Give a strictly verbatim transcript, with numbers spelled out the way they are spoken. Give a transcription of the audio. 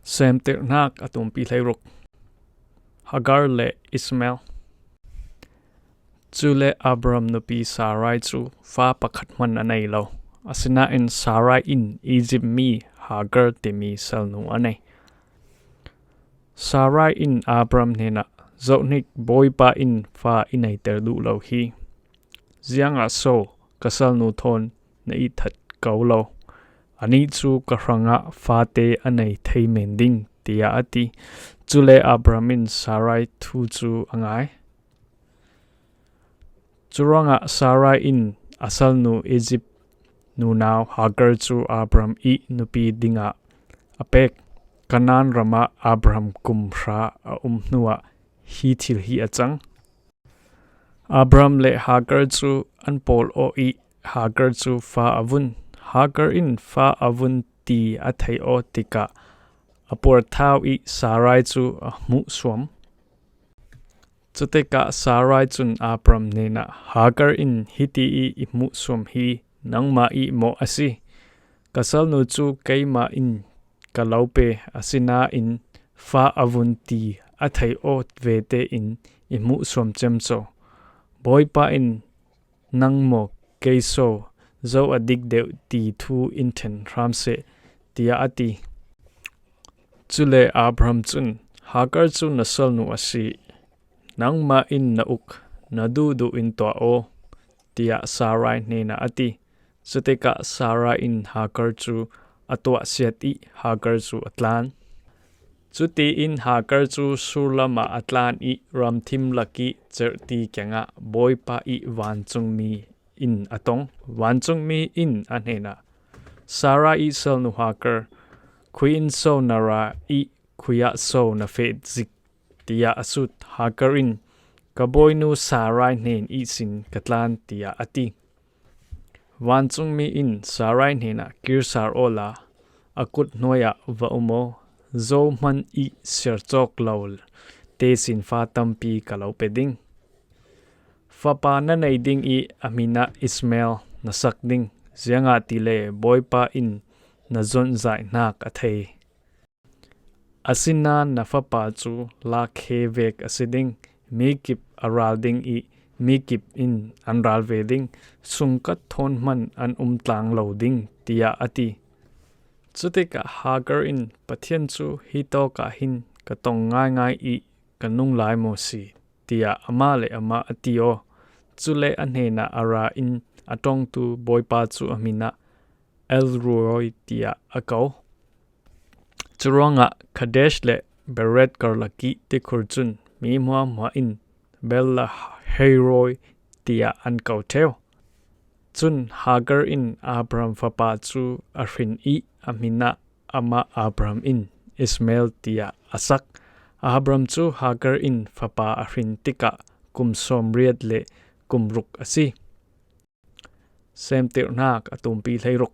Semtirhnak a tumpi hleiruk. Hagar le Ismael. Cule Abram nupi Sarai cu fa pakhat hman a nei lo. Asinain Sarai in Egypt mi Hagar timi salnu a nei. Sarai in Abram hnenah, "Zohhnik, Bawipa in fa i neiter duh lo hi. Ziangah so ka salnu thawn na itthat ko lo? Anih cu ka hrangah fate a nei thei men ding," tiah a ti. Cule Abram in Sarai thu cu a ngai. Curuangah Sarai in a salnu Egypt nunau Hagar cu Abram ih nupi dingah a pek. Kanaan ramah Abram kum hra a um hnuah hi thil hi a cang. Abram le Hagar cu an pawl aw ih Hagar cu fa a vun. Hagar in fa a vun ti a theih aw tikah a puarthau ih Sarai cu a hmuhsuam. Cutikah Sarai cun Abram hnenah, "Hagar in hiti ih i hmuhsuam hi nangmah ih mawh a si. Ka salnu cu keimah in ka lo pe, asinain fa a vun ti a theih aw ve tein i hmuhsuam ciamco. Bawipa in nang maw kei so zo a dik deuh ti thu in ṭhen hram seh," tiah a ti. Cule Abram cun, "Hagar cu na salnu a si. Nangmah in na uk, na duhduh in tuah aw," tiah Sarai hnenah a ti. Cutikah Sarai in Hagar cu a tuahsiat ih Hagar cu a tlan. Cutiin Hagar cu surlam ah a tlan ih ramthim lakih cerhti kiangah Bawipa ih vancungmi in a tong. Vancungmi in a hnenah, "Sarai ih salnu Hagar, khui in so na ra ih khui ah so na feh zik?" tiah a sut. Hagar in, "Ka bawinu Sarai hnen ihsin ka tlan," tiah a ti. Vancungmi in Sarai hnenah, "Kir sar awla a kut hnuai ah va um aw, zohhmanh ih siar cawk lo tesinfa tampi ka lo pe ding. Fapa na nei ding ih a hmin ah Ismael na sak ding, ziangahtile Bawipa in na zonhzaihnak a thei. Asinain na fapa cu lak he vek a si ding, mi kip a ral ding ih mi kip in an ral ve ding, sungkat thawn hmanh an um tlang lo ding," tiah a ti. Cutikah Hagar in, "Pathian cu hi tawkah hin ka tong ngaingai ih ka nung lai maw si?" tiah amah le amah a ti aw. Cule a hnenah a ra in a ṭongtu Bawipa cu a hmin ah El Roi tiah a ko. Curuangah Kadesh le Bered karlakih tikhur cun mi hmuahhmuah in Bel Lahai Roi tiah an ko ṭheu. Cun Hagar in Abram fapa cu a hrin ih a hmin ah amah Abram in Ismael tiah a sak. Abram cu Hagar in fapa a hrin tikah kum sawmriat le kum ruk a si. Semtirhnak a tumpi hleiruk.